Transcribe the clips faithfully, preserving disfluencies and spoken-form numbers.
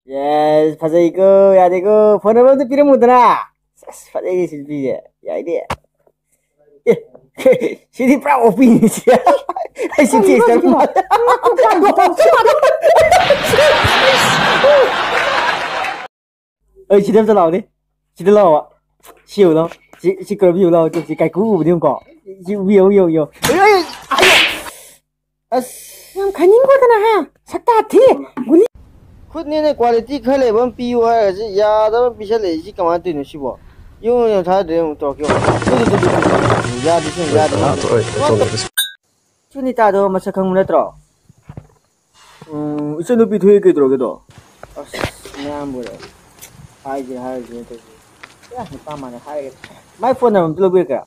Yes, ꯐꯖꯩꯀꯣ, ꯌꯥꯗꯦꯀꯣ, phone number ꯑꯝꯇ ꯄꯤꯔꯝꯃꯨꯗꯅ꯫ ꯑꯁ, ꯐꯖꯩꯅꯦ ꯁꯤ ꯅꯨꯄꯤꯁꯦ, ꯌꯥꯏꯅꯦ꯫ ꯑꯦ, ꯁꯤꯗꯤ ꯄꯨꯔꯥ ꯑꯣꯄꯤꯅꯤ ꯁꯤ꯫ ꯑꯩ ꯁꯤ ꯇꯦꯛꯁ ꯇꯧꯔꯛꯄ ꯃꯥꯜꯂꯦ꯫ ꯑꯩ ꯁꯤꯗ ꯑꯝꯇ ꯂꯥꯛꯑꯣꯅꯦ꯫ ꯁꯤꯗ ꯂꯥꯛꯑꯣꯕ꯫ ꯁꯤ ꯌꯦꯡꯉꯨ ꯂꯥꯎ꯫ ꯁꯤ, ꯁꯤ ꯀꯔꯝ ꯌꯦꯡꯉꯨ ꯂꯥꯎ꯫ ꯁꯤ ꯀꯥꯏꯀꯨ ꯎꯕꯗꯤ ꯌꯦꯡꯉꯨꯀꯣ꯫ ꯁꯤ ꯎꯕꯤꯌꯣ, ꯎꯕꯤꯌꯣ, ꯎꯕꯤꯌꯣ꯫ ꯑꯩ, ꯑꯩ, ꯑꯁ꯫ ꯌꯥꯝ ꯈꯟꯅꯤꯡꯈꯣꯗꯅ ꯍꯥ? ꯁꯛꯇꯥ ꯊꯤ꯫ ꯒꯨꯂꯤ꯫ ꯈꯨꯠꯅꯦꯅ ꯀ꯭ꯋꯥꯂꯤꯇꯤ ꯈꯔ ꯂꯩꯕ ꯑꯃ ꯄꯤꯌꯨ ꯍꯥꯏꯔꯒ ꯁꯤ ꯌꯥꯗꯕ ꯑꯃ ꯄꯤꯁꯜꯂꯛꯏ꯫ ꯁꯤ ꯀꯃꯥꯏꯅ ꯇꯧꯔꯤꯅꯣ ꯁꯤꯕꯣ? ꯌꯦꯡꯉꯨ, ꯌꯦꯡꯉꯨ, ꯊꯥꯗ꯭ꯔꯦ ꯑꯃꯨꯛ ꯇꯧꯔꯛꯀꯦ꯫ Two, two, two, two, two, two, two, ꯌꯥꯗꯦ, ꯁꯤ ꯌꯥꯗꯦ, ꯌꯥꯗꯦ꯫ ꯁꯨꯅꯤꯇꯥꯗꯣ ꯃꯁꯛ ꯈꯪꯕ ꯅꯠꯇ꯭ꯔꯣ? ꯎꯝ, ꯏꯆꯟꯅꯨꯄꯤ ꯊꯣꯛꯑꯦ ꯀꯩꯗꯧꯔꯒꯦꯗꯣ? ꯑꯁ, ꯃꯌꯥꯝꯕꯨ ꯍꯥꯏꯁꯦ ꯍꯥꯏꯔꯤꯁꯦ ꯅꯠꯇ꯭ꯔꯗꯤ꯫ ꯑꯦ, ꯅꯨꯄꯥ ꯃꯥꯟꯅ ꯍꯥꯏꯔꯒꯦ꯫ ꯃꯥꯏ ꯐꯣꯟ ꯅꯝꯕꯔ ꯑꯝꯇ ꯂꯧꯕꯤꯔꯛꯀꯦꯔꯥ?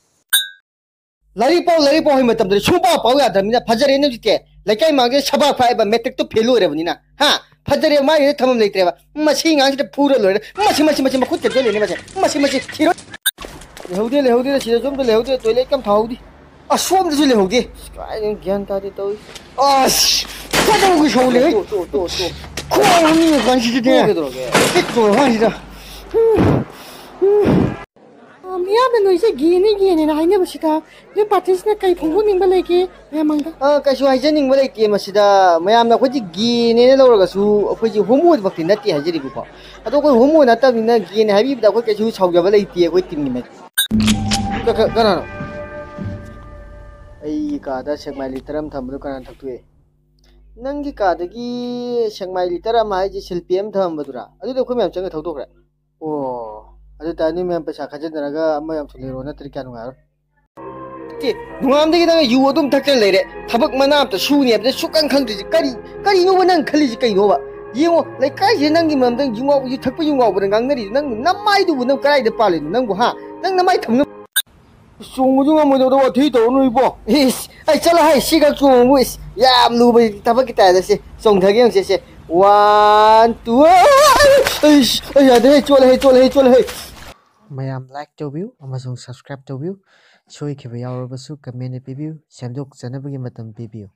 ꯂꯥꯏꯔꯤꯛ ꯄꯥꯎ, ꯂꯥꯏꯔꯤꯛ ꯄꯥꯎ ꯍꯥꯏꯕ ꯃꯇꯝꯗꯗꯤ ꯁꯨꯡꯄꯥꯎ ꯄꯥꯎ ꯌꯥꯗ꯭ꯔꯕꯅꯤꯅ ꯐꯖꯔꯦꯅꯦ ꯍꯧꯖꯤꯛꯇꯤ꯫ ꯂꯩꯀꯥꯏ ꯃꯥꯡꯗ ꯁꯕꯥꯛ ꯐꯥꯏꯕ ꯃꯦꯇ꯭ꯔꯤꯛꯇꯣ ꯐꯦꯜ ꯑꯣꯏꯔꯕꯅꯤꯅ꯫ ꯍꯥ? ꯐꯖꯔꯦ ꯃꯥꯒꯤꯗꯤ ꯊꯝꯐꯝ ꯂꯩꯇ꯭ꯔꯦꯕ꯫ ꯃꯁꯤ ꯑꯉꯥꯡꯁꯤꯗ ꯐꯨꯔ ꯂꯣꯏꯔꯦ꯫ ꯃꯁꯤ, ꯃꯁꯤ, ꯃꯁꯤ ꯃꯈꯨꯠ ꯀꯦꯟꯖꯜꯂꯦꯅꯦ ꯃꯁꯤ꯫ ꯃꯁꯤ, ꯃꯁꯤ ꯊꯤꯔꯣ꯫ ꯂꯩꯍꯧꯗꯦ, ꯂꯩꯍꯧꯗꯦ, ꯁꯤꯗꯁꯨ ꯑꯝꯇ ꯂꯩꯍꯧꯗꯦ꯫ ꯇꯣꯏꯂꯦꯠ ꯀꯝ ꯊꯥꯍꯧꯗꯦ꯫ ꯑꯁꯣꯝꯗꯁꯨ ꯂꯩꯍꯧꯗꯦ꯫ ꯑꯁ, ꯀꯥꯏꯗꯩꯅꯣ ꯒ꯭ꯌꯥꯟ ꯇꯥꯗꯦ ꯇꯧꯔꯤꯁꯦ꯫ ꯑꯁ! ꯐꯖꯅ ꯁꯧ ꯂꯩꯍꯦ꯫ ꯇꯣ, ꯇꯣ, ꯇꯣ, ꯇꯣ꯫ ꯈꯣꯡ ꯑꯅꯤ ꯀꯥꯟꯁꯤꯗꯅꯦ꯫ ꯇꯣ ꯀꯩꯗꯧꯔꯒꯦ? ꯄꯤꯛ ꯇꯧꯔ ꯀꯥꯟꯁꯤꯗ꯫ ꯑ, ꯃꯤꯌꯥꯝꯅ ꯅꯣꯏꯁꯦ ꯒꯦꯅꯦ, ꯒꯦꯅꯦꯅ ꯍꯥꯏꯅꯕꯁꯤꯗ ꯅꯣꯏ ꯄꯥꯔꯇꯤꯁꯤꯅ ꯀꯩ ꯐꯣꯡꯗꯣꯛꯅꯤꯡꯕ ꯂꯩꯒꯦ ꯃꯌꯥꯝ ꯃꯥꯡꯗ? ꯑ, ꯀꯩꯁꯨ ꯍꯥꯏꯖꯅꯤꯡꯕ ꯂꯩꯇꯦ ꯃꯁꯤꯗ꯫ ꯃꯌꯥꯝꯅ ꯑꯩꯈꯣꯏꯁꯦ ꯒꯦꯅꯦꯅ ꯂꯧꯔꯒꯁꯨ ꯑꯩꯈꯣꯏꯁꯦ ꯍꯣꯃꯣꯃꯛꯇꯤ ꯅꯠꯇꯦ ꯍꯥꯏꯖꯔꯤꯕꯀꯣ꯫ ꯑꯗꯣ ꯑꯩꯈꯣꯏ ꯍꯣꯃꯣ ꯅꯠꯇꯕꯅꯤꯅ ꯒꯦꯅꯦ ꯍꯥꯏꯕꯤꯕꯗ ꯑꯩꯈꯣꯏ ꯀꯩꯁꯨ ꯁꯥꯎꯖꯕ ꯂꯩꯇꯦ ꯑꯩꯈꯣꯏ ꯇꯤꯝꯒꯤ ꯃꯥꯏ-, ꯀ-, ꯀ-, ꯀꯅꯥꯅꯣ? ꯑꯩꯒꯤ ꯀꯥꯗ ꯁꯦꯛꯃꯥꯏ ꯂꯤꯇꯔ ꯑꯃ ꯊꯝꯕꯗꯣ ꯀꯅꯥꯅ ꯊꯛꯇꯣꯛꯑꯦ? ꯅꯪꯒꯤ ꯀꯥꯗꯒꯤ ꯁꯦꯛꯃꯥꯏ ꯂꯤꯇꯔ ꯑꯃ ꯍꯥꯏꯁꯦ ꯁꯤꯜꯄꯤ ꯑꯃ ꯊꯝꯃꯝꯕꯗꯨꯔꯥ? ꯑꯗꯨꯗꯤ ꯑꯩꯈꯣꯏ ꯃꯌꯥꯝ ꯆꯪꯉ ꯊꯛꯇꯣꯛꯈ꯭ꯔꯦ꯫ ꯑꯣ, ꯑꯗꯨ ꯇꯥꯔꯗꯤ ꯅꯣꯏ ꯃꯌꯥꯝ ꯄꯩꯁꯥ ꯈꯥꯏꯖꯤꯟꯅꯔꯒ ꯑꯃ ꯌꯥꯝ ꯊꯨꯅ ꯂꯩꯔꯣ, ꯅꯠꯇ꯭ꯔꯗꯤ ꯀꯌꯥ ꯅꯨꯡꯉꯥꯏꯔꯣꯏ꯫ ꯅꯠꯇꯦ, ꯅꯣꯡꯉꯥꯟꯕꯗꯒꯤ ꯅꯪ ꯌꯨ ꯑꯗꯨꯝ ꯊꯛꯆꯜ ꯂꯩꯔꯦ, ꯊꯕꯛ ꯃꯅꯥ ꯑꯝꯇ ꯁꯨꯅꯤ ꯍꯥꯏꯕꯗ ꯁꯨꯛꯈꯪ ꯈꯪꯗ꯭ꯔꯤꯁꯤ ꯀꯔꯤ, ꯀꯔꯤꯅꯣꯕ ꯅꯪ ꯈꯜꯂꯤꯁꯤ ꯀꯩꯅꯣꯕ? ꯌꯦꯡꯉꯣ, ꯂꯩꯀꯥꯏꯁꯤꯗ ꯅꯪꯒꯤ ꯃꯔꯝꯗ ꯌꯨ ꯉꯥꯎ-, ꯌꯨ ꯊꯛꯄ ꯌꯨ ꯉꯥꯎꯕꯅ ꯉꯥꯡꯅꯔꯤꯁꯤ, ꯅꯪ ꯅꯃꯥꯏꯗꯨꯕꯨ ꯅꯪ ꯀꯗꯥꯏꯗ ꯄꯥꯜꯂꯤꯅꯣ ꯅꯪꯕꯨ, ꯍꯥ? ꯅꯪ ꯅꯃꯥꯏ ꯊꯝꯅ ꯆꯣꯡꯕꯁꯨ ꯉꯝꯃꯣꯏꯗꯧꯗ ꯋꯥꯊꯤ ꯇꯧꯔꯅꯨ ꯏꯕꯣ꯫ ꯏꯁ, ꯑꯩ ꯆꯠꯂꯣ ꯍꯥꯏ, ꯁꯤꯒ ꯆꯣꯡꯕꯨ, ꯏꯁ, ꯌꯥꯝ ꯂꯨꯕ ꯊꯕꯛꯀꯤ ꯇꯥꯏꯞꯇ ꯁꯦ, ꯆꯣꯡꯊꯒꯦ ꯌꯦꯡꯉꯨꯁꯦ, ꯁꯦ꯫ One, two, ꯑꯩꯁ, ꯑꯩ ꯌꯥꯗꯦ, ꯆꯣꯠꯂꯦ, ꯆꯣꯠꯂꯦ, ꯆꯣꯠꯂꯦ꯫ ꯃꯌꯥꯝ like ꯇꯧꯕꯤꯌꯨ ꯑꯃꯁꯨꯡ subscribe ꯇꯧꯕꯤꯌꯨ꯫ ꯁꯣꯏꯈꯤꯕ ꯌꯥꯎꯔꯕꯁꯨ comment ꯄꯤꯕꯤꯌꯨ, ꯁꯦꯝꯗꯣꯛꯆꯅꯕꯒꯤ ꯃꯇꯝ ꯄꯤꯕꯤꯌꯨ꯫